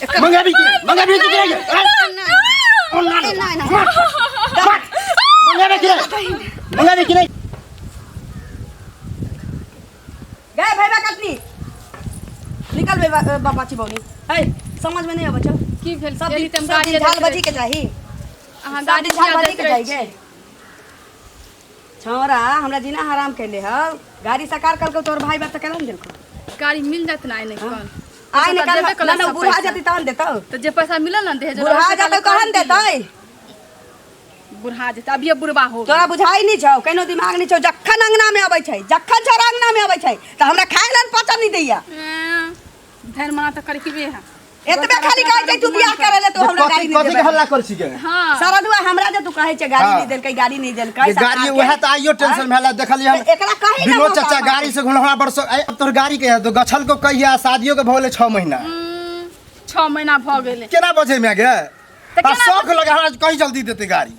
मंगाबी कि नहीं मंगाबी कि नहीं नहीं नहीं मंगाबी कि नहीं मंगाबी कि नहीं गए भैया कटनी निकल बे बाबा छी बौनी है समझ में नहीं आबै छौ की भेल सब एली दिन तऽ हम सब दिन गाड़िए झाल दैत बजी रहै के चाही छी। अहाँ सब गाड़ी दिन झाल किया बजी दैत के रहै चाही छी? गे छौरा हमरा जीना हराम कैले हौ गाड़ी सकार कलको तोर भाई बाप तऽ केना ने देलको गाड़ी मिल जात ना आइ नहि कल आइ पैसा निकाल देबे ना कलक ना सब बुढ़ा पैसा। जती तहन देतौ तऽ जे पैसा मिलल ना दहेज बुढ़ा जतौ तहन देतै बुढ़ा जेतै अभिये बुढ़बा हो तोरा बुझाइ नहि छौ केनो दिमाग नहि छौ जखन अंगना में अबै छै जखन छोरा अंगना में अबै छै तऽ हमरा खाय लए पचन नहि दैया धैर्य मना तऽ करकिबे है एतबे खाली कहै छै तू बियाह करे ले तू हमरा कथी गाड़ी नहि कथी के देबै हल्ला कर छी गे हाँ सरदुआ हमरा जे तू कहै छै गाड़ी हाँ। नहि देलकै गाड़ी नहि देलकै ये गाड़ी सरकार वएह के। तऽ आइयो टेंशन भेला देखलियै हम एकरा कही ना विनोद मौका चाचा मांगे। गाड़ी से घुमला बरसो अब तोहर गाड़ी के है तो गछल को कहिया शादियो के भऽ गेलै 6 महीना 6 महीना भऽ गेलै केना बजे में गे तऽ आ केना शौक लगे हमरा कहीं जल्दी देते गाड़ी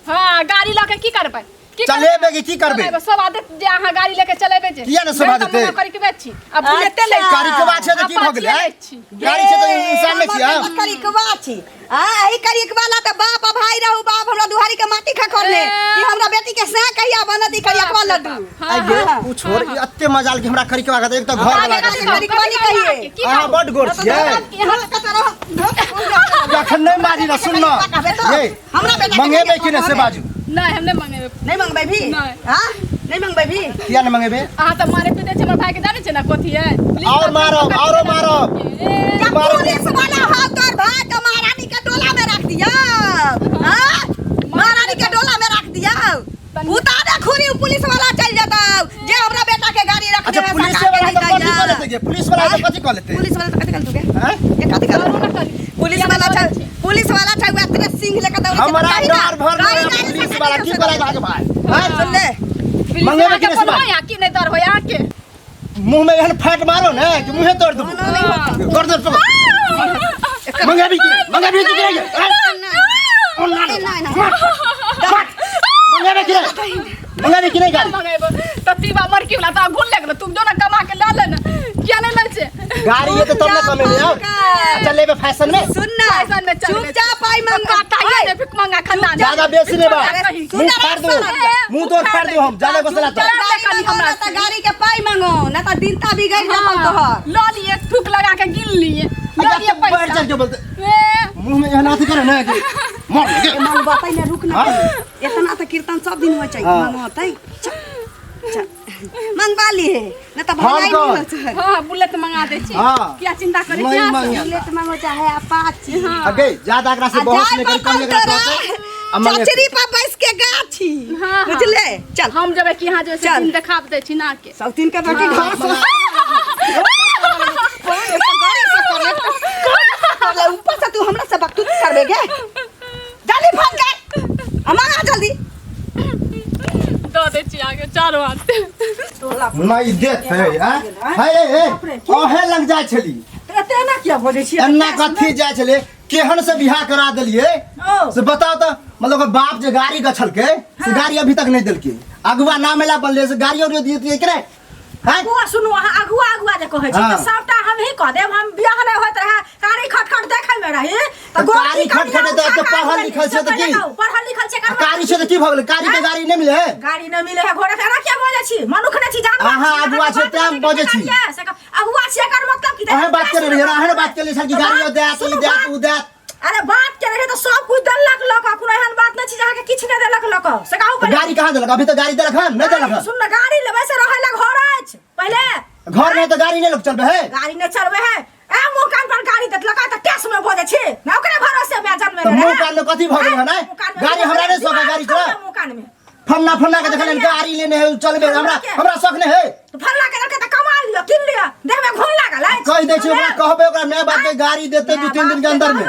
हाँ गाड़ी लऽ के की करबै की चलेबै कि की करबै? चलेबै सब आदत जे अहाँ गाड़ी लेके चलेबै जे किया ने शोभा नहि तऽ देतै? मना करी के बेच छी आ बुलेटे लै छी। करिकबा छै तऽ की भऽ गेलै अपाचिए लै छी। गाड़ी छै तऽ इंसान नहि छियै हम करिकवा छी आ एही करिकवा ला तऽ बाप आ भाई रहू बाप हमरा दुहारी के माटी खखोरने ए। ई हमरा बेटी के से कहिया बनत ई करिकवा लड्डू हाँ, आइ गे हाँ। उ छोड़ ई एते मजाल के हमरा करिकबा के एक तऽ घर वाला आगे करिकवा नहीं कहिए। की अहाँ कहू? बड गोर छियै जखन नहि मारी ना सुन ना ये हमरा बेटा के मंगेबै कि नहि से बाजू नहि हम नहि मंगेबै नहीं मंगबै भी नहीं। हां नहीं मंगबै भी किया नहि मंगेबै अहाँ तऽ मारे पीटे छै हमर भाई के जानै छै ने कथी है और मारब, औरो मारब। जब मारो। पुलिस वाला हो तोर भाई के महारानी के टोला में रख दिया हां महारानी के टोला में रख दिया उतारे खुरी उ पुलिस वाला चल जाता जे हमरा बेटा के गाड़ी रख अच्छा दे पुलिस वाला तऽ कथी कऽ लेतै गे पुलिस वाला तऽ कथी कऽ लेतै पुलिस वाला तऽ कथी कर दूगे हैं? ये कथी कर करू ना करी। पुलिस वाला छै पुलिस वाला छै उ एतने सिंह लेके दौड़ै छै हमरा कहीं ना, डर भर गाड़ी नहीं गाड़ी पुलिस से वाला की कथी करै भाग भाई हैं? सुन ले मंगेबै कि नहि से बाजू? यहाँ की नहि डर होय अहाँके मुंह में एहन फाट मारो ने कि मुंहे तोड़ देबो कर दे पकड़ मंगाबी कि नहीं मंगाबी कि नहीं नहीं नहीं नहीं मंगाबी कि नहीं मंगाबी कि नहीं गाड़ी मंगेबै तऽ तीबा मरकी वाला तऽ घुल लेग तुम जो ना कमा के लऽ ले ने किया नहि लै छै गाड़ी ये तो तब ना कमेबे और अच्छा लेबे फैशन में सुन ना फैशन में चल चुपचाप आई मंग काटा ये फिर मंगा खानदान ज्यादा बेसी नहीं बा सुन मुंह फाड़ दो मुंह तोड़ फाड़ दो हम ज्यादा बसला तो गाड़ी कनी मंगो हमरा ना त गाड़ी के पाई मांगो ना त दिनता बिगड़ जातौ तोहर लऽ लिए थूक लगा के गिन लिए लऽ लिए बढ़ पैसा चढ़ के बोलते ए, मुंह में एहन अथी करे ना कि मर गे मंगबतै ने रुक ना हाँ? इतना त कीर्तन सब दिन होइ छै हाँ। मंगतै चल, चल। मंगवा लिए ना त हम भलाई कौन? नहीं होत हाँ बुलेट मंगा दै छी हाँ। किया चिंता करै छी नहीं अहाँ सब? मंगे। बुलेट मांगो चाहे अपाची हाँ। अगे ज्यादा एकरा से आ बहस जाय नहीं करी पर कम एकरा तोरा कहते आ मंगे चचरी पर बैस के गाछी हाँ, हाँ। बुझले चल हम जेबै कि यहाँ जेबै से चल। दिन देखाब दै छी ना के सौतीन के बेटी घर से ऊपर से तू हमरा से बकतूती करबे गे जल्दी फोन कर आ मंगा जल्दी दऽ दै छी आगे चारो हाथ नहीं देत है हैं? है ए ए ओहे लग जाय छली एते एना किया बजै छियै एन्ना कथी जाय छले केहन से बियाह करा देलिए ओ। से बताओ तो मतलब ओकर बाप जे गाड़ी गछलके से गाड़ी अभी तक नहीं देलके अगुआ नाम एला बनले से गाड़ी और दिए के हैं अगुआ सुनू अहाँ अगुआ अगुआ जे कहै छी हाँ। तऽ सबटा हमही कह देब हम बियाह नहि होइत रहए कारी खटखट देखै मे रही तऽ गोर कारी की कनिया खटखट तऽ उठा एते कऽ पढ़ल आनि लिखल छै तऽ पहिले की? कहू, पढ़ल लिखल छै आ कारी छै तऽ की भऽ गेलै कारी के गाड़ी नहि मिले है गाड़ी नहि मिले है घोड़ा के एना किया बजै छी मनुख नहि छी जानवर अहाँ छी, अगुआ अहाँके छै, तें हम बात बजै छी। बजै के से अगुआ छी एकर मतलब की अहें बात करे रहियै अहें बात केलियै छल कि गाड़ी देत ई सुनू देत बात। उ देत अरे बात के रहे तऽ सब कुछ देलक लऽ कऽ कोनो एहन बात नहि छै जे अहाँके किछु नहि देलक लऽ कऽ से कहू तऽ पहिले गाड़ी कहाँ देलक अभी तऽ गाड़ी देलक हन नहि देलक हन सुन ने गाड़ी लेबै से रहै लए घर अछि पहिले घर नहि तऽ गाड़ी नहि लोक चलबै है गाड़ी नहि चलबै है ए मुँह कान पर गाड़ी देलक तऽ टेस में भऽ जाइ छी ना ओकरे भरोसे में जन्मे तऽ मुँह कान में कथी भऽ गेलै हन आँय? गाड़ी हमरा नहि शौक है गाड़ी चला मुँह कान में फन्ना फन्ना के देखल गाड़ी लेने है चलबे हमरा हमरा शौक नहीं है तऽ फल्ला के लड़का तऽ कमा लिअ किन लिअ देह में घुन लागल अछि कहि दै छी ओकरा कहबै ओकरा माय बाप के गाड़ी देतै 2-3 दिन के अंदर में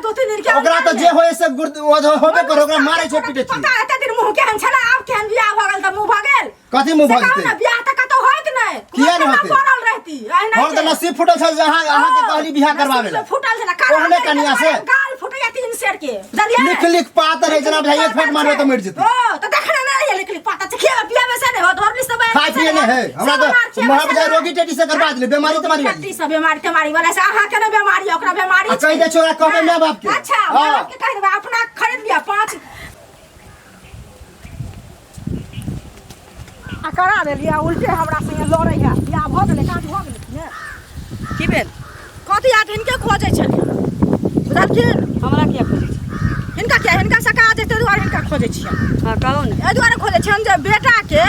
2-3 दिन के ओकरा तऽ जे होय से होबे करे ओकरा मारै छै पीटे छै पता एते दिन मुँह केहन छलै आब केहन बियाह भऽ गेल तऽ मुँह भऽ गेल कथी मुँह भऽ से कहू जेतै ने बियाह तऽ कतौ होइत नहि किया नहि कतौ होतै? पड़ल रहती एहिना हम तऽ नसीब फूटल छल जे अहाँ अहाँके कहली बियाह करबाबै लए फूटल छलै काला ओहने कनिया से? गाल फूटैया 3 सेर के बुझलियै लिख लिख पातर है जेना बुझाइए एक फैट मारबै तऽ मरि जेतै ओ तऽ देखने नहि रहियै लिख लिख पातर छै खियाबै पियाबै से ने नहि होत हॉर्लिक्स देबै खाय पिए नहि है हमरा तऽ महा रोगी टेटी से करबा देले बेमारी तुम्हारी टट्टी सब बीमारी तेमारी वाला से अहाँ के नहि बीमारी है, ओकरा बीमारी आ कहि दै छै ओकरा कहबै माय बाप के अच्छा माय बाप के कहि देबै अपना खरीद लिअ पाँच आ करा देलियै उल्टे हमरा संगे लड़ै है बियाह भऽ गेलै काज भऽ गेलै कि ने की भेल कथी हाथ हिनके खोजै छलियै बुझलखिन हमरा किया खोजै छी हिनका किया हिनका से काज ताहि दुआरे हिनका खोजै छियै हँ कहू ने एहि दुआरे खोजै छियनि जे बेटाके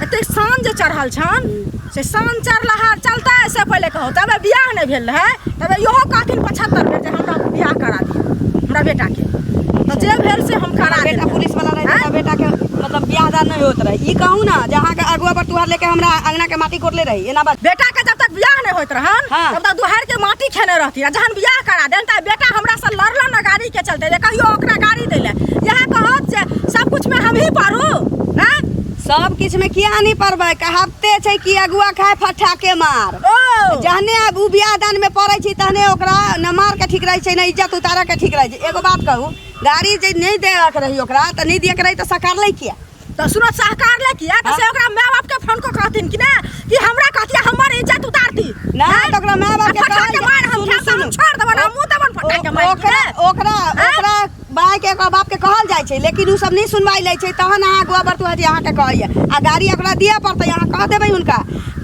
एतेक शान जे चढ़ल छनि से शान चढ़लहा चलतै से पहिले कहू तबे बियाह नहि भेल रहै तबे इहो कहथिन 75 बेर जे हमरा बियाह करा दिअ हमरा बेटाके तऽ जे भेल से हम करा बेटा देलियै। पुलिस वाला रहे तऽ बेटा के मतलब बियाह दान नहीं होत रहे ई कहू ना जे अहाँ के अगुआ पर तुहार लेके हमरा अंगना के माटी कोड़ले रही एना बात बेटा के जब तक बियाह नहीं होइत रहन हाँ। तब तक दुहार के माटी खेने रहती आ जहन बियाह करा देन त बेटा हमरा से लड़लन ना गाड़ी के चलते जे कहियो ओकरा गाड़ी देले यह कहत जे सब कुछ में हम ही पढ़ू हैं सब किछ में किया नहीं पड़बै कहावते छै कि अगुआ खाए फट्ठा के मार ओ जहने आब उ बियाह दान में पड़ै छै तहने ओकरा न मार के ठीक रहै छै न इज्जत उतारऽ के ठीक रहै छै एगो बात कहू गाड़ी जे नहीं देके रही ओकरा तऽ नहीं दियके रही तऽ सकारलै किया तो सुनो सहकार ले किया तो से ओकरा माय बाप के फोन को कहथिन कि ना कि हमरा कहतिया हमर इज्जत उतारती ना तऽ ओकरा माय बाप के फटा के कहल मार हम सुनू, खायब तऽ हम सुनू। छोड़ देबन हम मुंह देबन फटा के मार ओकरा ओकरा ओकरा बाय के ओकरा बाप के कहल जाइ छै लेकिन उ सब नहीं सुनवाई लै छै तहन अहाँ अगुआ बरतुआ जी अहाँके कहैया आ गाड़ी ओकरा दिअ पड़तै अहाँ कह देबै हुनका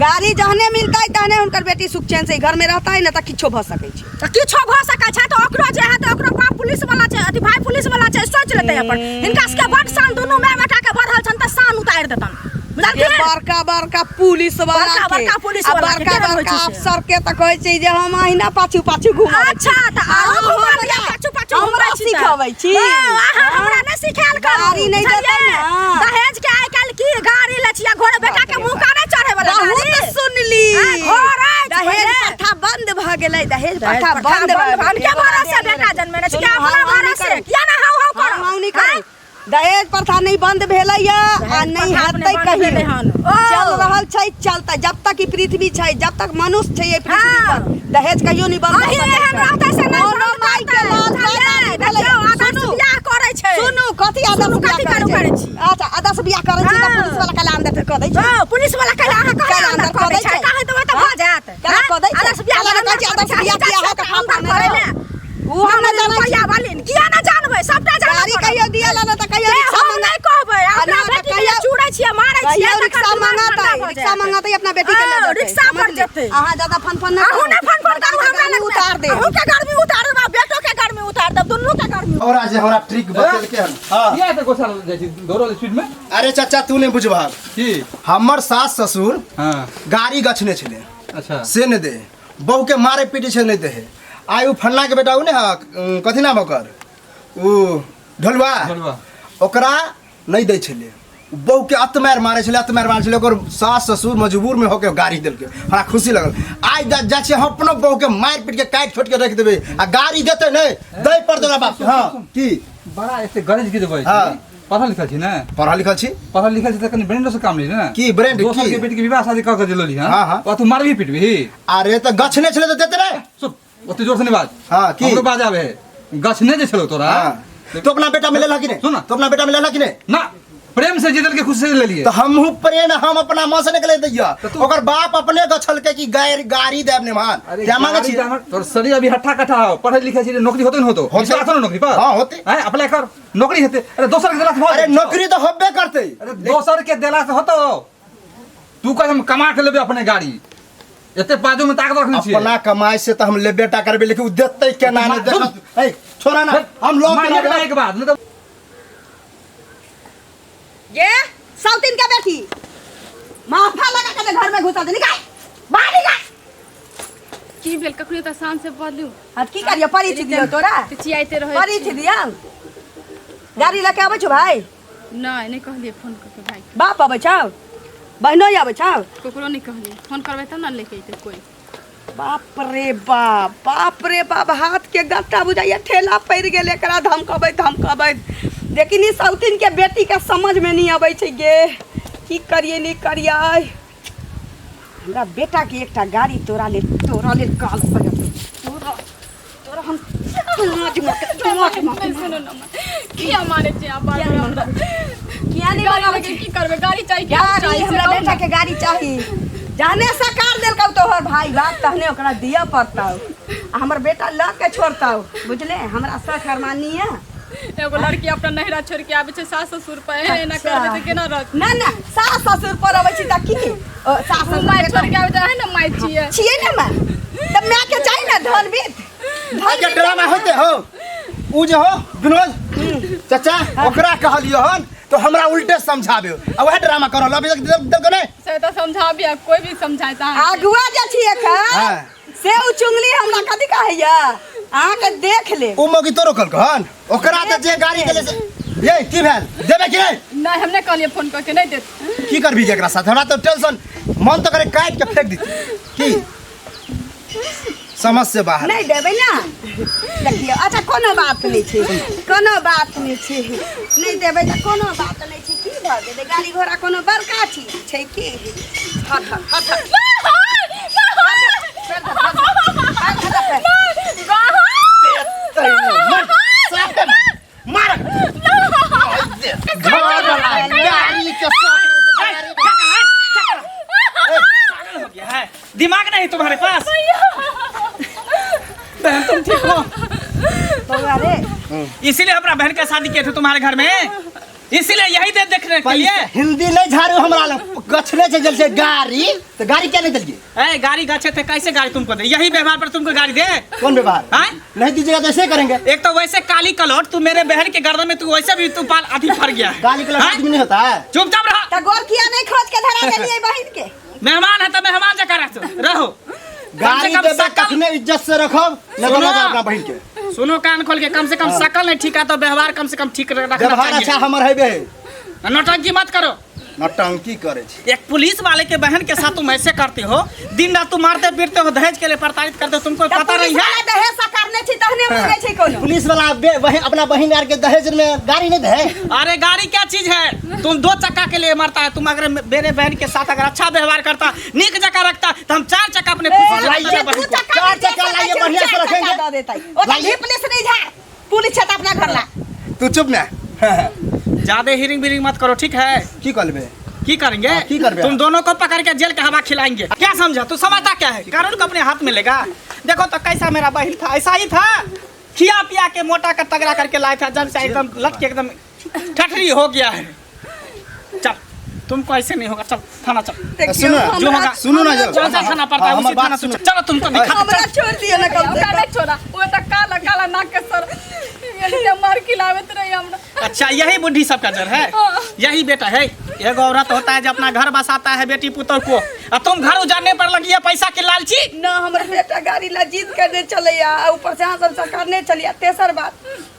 गाड़ी जहने मिलतै तहने हुनकर बेटी सुख चैन से घर में रहतै नहि तऽ किछो भऽ सकै छै तऽ किछो भऽ सकै छै तऽ ओकरो जे है तऽ ओकरो बाप पुलिस वाला छै अथी भाई पुलिस वाला छै सोच लेतै अपन हिनका सबके बड शान दुनू माय बेटा के बढ़ल छनि तऽ शान उतारि देतन ये बुझलखिन बड़का बड़का पुलिस वाला बड़का के बड़का पुलिस आ वाला के बड़का केहन होइ बड़का छै से? अफसर के तऽ कहै छै जे हम अहिना पाछू पाछू घुमै अच्छा तऽ आरो घुमा लिअ पाछू पाछू हमरा घुमै छी तऽ। सिखबै छी हँ, अहाँ हमरा नहि सिखायल करू गाड़ी नहि देतै बुझलियै? ने। दहेज के आइ काल्हि की गाड़ी लै छियै घोड़े बेटा के मुँह काने चढ़े वाला बहुत सुनली हाँ, घर अछि दहेज पहिले। प्रथा बंद भऽ गेलै दहेज दहेज प्रथा प्रथा बंद भऽ बंद गेलै। अनके भरोसे बेटा जन्मेने छै कि सुनू, अपना हम नहि भरोसे करू। किया ना हाउ हाउ हम करू हाउ नहि करू दहेज प्रथा नहीं बंद भेलैया आ दहेज नहीं प्रथा अपने हेतै बंद भेलै कहियो हन। ओ। चल रहल छै चलतै जब तक ई पृथ्वी छै जब तक मनुष्य छै ई पृथ्वी हाँ। पर दहेज कहियो नहीं बंद अही भऽ सकै एहन छै। रहतै से नहि कोनो बंद माय के करतै। लाल पैदा नहि भेलै। देखियौ, आदर्श सुनू बियाह करै छै सुनू कथी आदर्श सुनू, बियाह कथी करै करू छै? करै छी? अच्छा आदर्श बियाह करै छी तऽ हाँ। पुलिस वाला काल्हि अंदर कऽ दै छै हँ, पुलिस वाला काल्हि अहाँ काल्हि काल्हि अंदर अंदर कऽ दै छै छै। कहै देबै तऽ भऽ जायत काल्हि कऽ दै छै। आदर्श बियाह काल्हि अंदर कहै छै, आदर्श कऽ दै छै, बियाह किया होत, अंदर हम करै ले उ हम नहि जानै छी। रुपैआ वाली किया ना जानबै सबटा जानब गाड़ी कहियो दिअ ला ने तऽ कहियो से रिक्शा हम मंगा नहि कहबै आ अपना ना, तऽ बेटी के कहियो- चूड़ै छियै मारै छियै कहियो तकर रिक्शा दिमाग मंगातै ठंडा भऽ रिक्शा जायत। मंगातै अपना बेटी के लऽ हँ, जेतै रिक्शा पर समझली? जेतै। अहाँ ज्यादा फन फन नहि अहूँ नहि फन फन करू हमरा गर्मी लग उतार दे अहूँ के गर्मी उतार देब आ बेटो के गर्मी उतार देब दुनू के गर्मी और आज हमरा ट्रिक बतेलके हन हाँ किया एते गोसा जाइ छी दौड़ल स्पीड में अरे चाचा तू नहीं बुझबह की हमर सास ससुर हाँ गाड़ी गछने छलै अच्छा से नहि दे बहू के मारे पीटे छै नहि दे आइ उ फन्ना के बेटा उ ने हा कथी नाम ओकर उ ढोलवा ढोलवा। ओकरा नहि दै छलै बहू के अतमार मारे छलै अतमार मारे छलै ओकर सास ससुर मजबूर में होके गाड़ी देलकै हमरा खुशी लगल आइ जा जा छियै हम अपनो बहू के मारि पीट के काटि छोटि के रखि देबै आ गाड़ी देतै नहि दै पर देला बाप हँ की बड़ा एते गरज के देबै हाँ। पढ़ल लिखल छी ने पढ़ल लिखल छी पढ़ल लिखल छी तऽ कनि ब्रेंडो से काम ली ने की ब्रेंड दोसर की के बेटी के विवाह शादी कऽ के देलली हां हाँ, हाँ। ओ तू मारबी पीटबी अरे तऽ गछने छलै तऽ देतै नहि सुन ओते जोर से नहीं बाज हाँ, की? हमरो बाज आवे है गछने जे छलो तोरा हाँ तो अपना बेटा में लेला कि नहीं सुन ना। तो अपना बेटा में लेला कि नहीं ना प्रेम से जीतल के खुशी से ले लिए तो हमहू प्रेम हम अपना माँ से निकले दैया तो तू- ओकर बाप अपने गछलके कि गाड़ी गाड़ी देब नेमान अरे क्या मांगे गाड़ी छी तऽ तोर शरीर अभी हट्ठा कट्ठा हो पढ़ल लिखल छी नौकरी होते न होतो होतै। विश्वास हो ना नौकरी पर हाँ, होतै। हैं अप्लाई कर नौकरी हेते अरे दोसर के देला से भऽ अरे जेतौ। नौकरी तो होबे करते अरे दोसर के देला से होतो तू कह हम कमा के लेबे अपने गाड़ी एते बाजू में ताकत रखने छियै अपना कमाई से तो हम लेबे टा करबे लेकिन उ देतै केना नहीं सुन। देखत ए छोड़ा ना हम लोग मारिए के बाद नहीं तो ये सौतीन के बेटी माफा लगा के घर में घुसा दे निकाल बाहर निकाल की भेल कखनो तऽ शान से बदलू हाँ की करियो परी छी दियो तोरा चिचियाइते रहै परी छी। छी दियो गाड़ी लके आबै छौ भाई नहि नहि कहलियै फोन कऽ के भाई बाप आबै छौ बहनो आबै छौ ककरो नहि कहलियै फोन करबै तब ने लेके अयतै कोइ बाप रे बाप बाप रे बाप हाथ के गट्टा बुझाइया ठेला पड़ि गेल एकरा धमकबैत धमकबैत लेकिन ई सौतीन के बेटी के समझ में नहीं अबै छै गे की करिए नहीं करिए हमरा बेटा के एकटा गाड़ी तोरा लेल तोरा लेल काल पड़त तोरा तोरा हम किया मारै छी अहाँ बार बार हमरा? किया नहीं गाड़ी मंगाबै लेके छी की करबै गाड़ी चाही कि हम गाड़ी चाही से हमरा कहू बेटा ना। के गाड़ी चाही जहने सरकार देलकौ तोहर भाई बाप तहने ओकरा दिअ पड़तौ आ हमर बेटा लऽ के छोड़तौ बुझले हमरा सख अरमानी है एगो लड़की अपना नैहरा छोड़ के आबै छै सास ससुर पर एना अच्छा। करबै तऽ केना रहत ना ना सास ससुर पर अबै छी तऽ की ओ, सास ससुर माय के छोड़ के आबै तऽ है ना माय छियै छियै ने माय तऽ माय के चाही ने धन बीत धन के ड्रामा होते हो उ जे हो विनोद चाचा ओकरा कहलियो हन तो हमरा उल्टे समझाबे आ वह ड्रामा करल अभी तक देलको नहीं से तऽ समझाबिया कोई भी समझाता है आगुआ जे छी एखन हाँ। से उ चुंगली हमरा कथी कहैया अहाँके देख ले उ मौगी तोरो कहलको हन ओकरा तऽ जे गाड़ी देले से ये की भेल देबे कि नहीं नहीं हमने कहलिए फोन करके नहीं देत की करबी एकरा साथ हमरा तो टेंशन मन तो करे काट के फेंक देती की समझ से बाहर नहीं देबै ना देखियौ अच्छा कोनो बात नहि छै कोनो बात नहि छै नहि देबै तऽ कोनो बात नहि छै की भऽ गेलै गाड़ी घोड़ा कोनो बड़का चीज छै की हट हट हट हट मार गाड़ी के पागल हो गया है दिमाग नहीं तुम्हारे पास बहन तुम ठीक हो बौआ रे इसीलिए अपना बहन का शादी किए थे तुम्हारे घर में इसीलिए यही दे देखने के लिए हिंदी नहीं झाड़ू हमरा लग गछले छै जल से गाड़ी तो गाड़ी क्या नहीं दिलिए ए गाड़ी गछे थे कैसे गाड़ी तुमको दे यही व्यवहार पर तुमको गाड़ी दे कौन व्यवहार हाँ? नहीं दीजिएगा तो ऐसे करेंगे एक तो वैसे काली कलौट तू मेरे बहन के गर्दन में तू वैसे भी तू पाल आधी फर गया है गाली के हाँ? आदमी नहीं होता है चुपचाप रहा तऽ गोर किया नहि खोज के धरा देलियै बहिन के मेहमान है तो मेहमान जका रह तू, रहो कम से गाड़ी कम देबे शकल तखने इज्जत से रखब नहीं तो सुनो। ना अपना बहन के सुनो कान खोल के कम से कम शकल नहीं ठीक है तो व्यवहार कम से कम ठीक रखना व्यवहार अच्छा चाहिए हमर हेबे नौटंकी मत करो नौटंकी करे छी एक पुलिस वाले के बहन के साथ तुम ऐसे करते हो दिन रात तुम मारते पीटते हो दहेज के लिए प्रताड़ित करते हो तुमको तऽ पता पुलिस नहीं है वाला दहेज सकारने छी तहने मांगै छै कोनो पुलिस वाला वही अपना बहन यार के दहेज में गाड़ी नहीं दे अरे गाड़ी क्या चीज है तुम दो चक्का के लिए मरता है तुम अगर मेरे बहन के साथ अगर अच्छा व्यवहार करता नीक जगह रखता तो हम चार चक्का अपने खुशी से लाइए, रखते बहन दू को। चक्का चार में जे चक्का सकै लाइए, छै, बढ़िया से चार चक्का रखेंगे। दऽ देतै ओतऽ लाइए। भी पुलिस नहीं झाड़ पुलिस छै तऽ अपना घर ला तू चुप ना ज्यादा हिरिंग बिरिंग मत करो ठीक है की कहलबे की करेंगे हाँ, की करबे? तुम दोनों को पकड़ के जेल का हवा खिलाएंगे क्या समझा तू समझता क्या है कानून को अपने हाथ में लेगा देखो तो कैसा मेरा बहन था ऐसा ही था खिया पिया के मोटा कर तगड़ा करके लाया था जब से एकदम लट के एकदम ठठरी हो गया है चल तुमको ऐसे नहीं होगा चल थाना चल देखियौ सुनो, जो हमरा होगा सुनू ना जो कौन सा थाना पड़ता है हाँ, उसी हमर बात थाना से सुनू। चलो तुमको दिखा हमरा छोड़ दिअ ना कम से ओकरा कम नहीं छोड़ा वो तऽ काला काला नाक के सर ये मार खिलाबैत रही हमरा अच्छा यही बुढ़ी सबका जर है हाँ। यही बेटा है एगो औरत होता है जो अपना घर बसाता है बेटी पुतोह को और तुम घर उजाड़ने पर लगी है पैसा की लालची ना हमर बेटा गाड़ी ला जीत करने चलैया आ ऊपर से अहाँ सब सरकार नहीं चलिया तेसर बात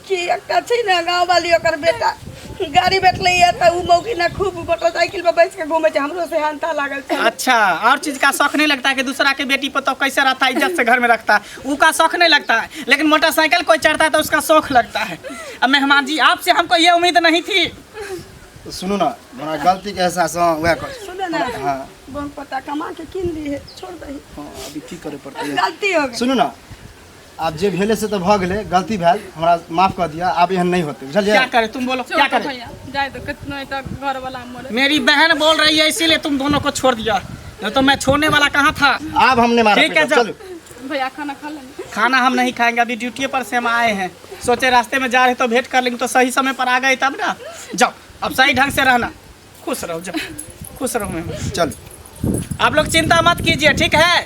कि एकटा छै ने गाँव वाली ओकर बेटा गाड़ी बैठलैया तऽ उ मौगी ना खूब मोटरसाइकिल पर बैस के घूमै छै हमरो सेहनता लागल छै अच्छा और चीज का शौक नहीं लगता है कि दूसरा के बेटी पतोह कैसे रहता है इज्जत से घर में रखता है उनका शौक नहीं लगता है लेकिन मोटरसाइकिल कोई चढ़ता है तो उसका शौक लगता है अब मेहमान जी आपसे हमको ये उम्मीद नहीं थी सुनू ना हमरा गलती के एहसास हँ वएह कर सुने ना हाँ बम पता कमा के कीन ली छोड़ दही हाँ अभी की करे पड़तै गलती हो गेल सुनू ना आब जे भेलै से तऽ भऽ गेलै गलती भेल हमरा माफ कऽ दिअ आब एहन नहि होतै बुझलियै क्या करे तुम बोलो छोड़ क्या दो करे भैया जाए दो कितना तक घर वाला मरे मेरी बहन बोल रही है इसीलिए तुम दोनों को छोड़ दिया नहीं तो मैं छोड़ने वाला कहाँ था आब हम नहि मारब ठीक है, पीटब, जाओ। चलू भैया खाना खा लेना खाना हम नहीं खाएंगे अभी ड्यूटी पर से हम आए हैं सोचे रास्ते में जा रहे तो भेंट कर लेंगे तो सही समय पर आ गए तब ना जाओ अब सही ढंग से रहना खुश रहो जाओ खुश रहो मेहमान चलू आप लोग चिंता मत कीजिए ठीक है